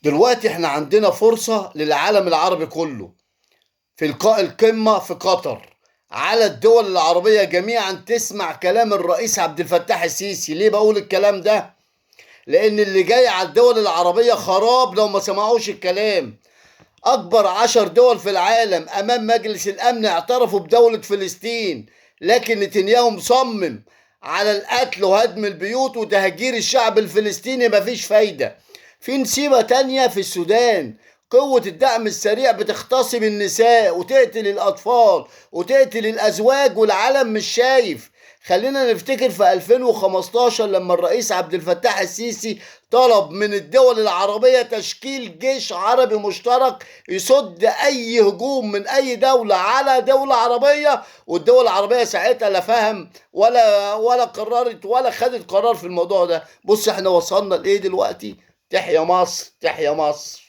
دلوقتي احنا عندنا فرصة للعالم العربي كله في لقاء القمة في قطر، على الدول العربية جميعا تسمع كلام الرئيس عبد الفتاح السيسي. ليه بقول الكلام ده؟ لأن اللي جاي على الدول العربية خراب لو ما سمعوش الكلام. أكبر 10 دول في العالم أمام مجلس الأمن اعترفوا بدولة فلسطين، لكن نتنياهو مصمم على القتل وهدم البيوت وتهجير الشعب الفلسطيني، مفيش فايدة. في نسيبة تانية في السودان، قوة الدعم السريع بتغتصب النساء وتقتل الأطفال وتقتل الأزواج والعالم مش شايف. خلينا نفتكر في 2015 لما الرئيس عبد الفتاح السيسي طلب من الدول العربية تشكيل جيش عربي مشترك يصد أي هجوم من أي دولة على دولة عربية، والدول العربية ساعتها لا فهم ولا قررت ولا خدت قرار في الموضوع ده. بص احنا وصلنا لإيه دلوقتي؟ تحيا مصر، تحيا مصر.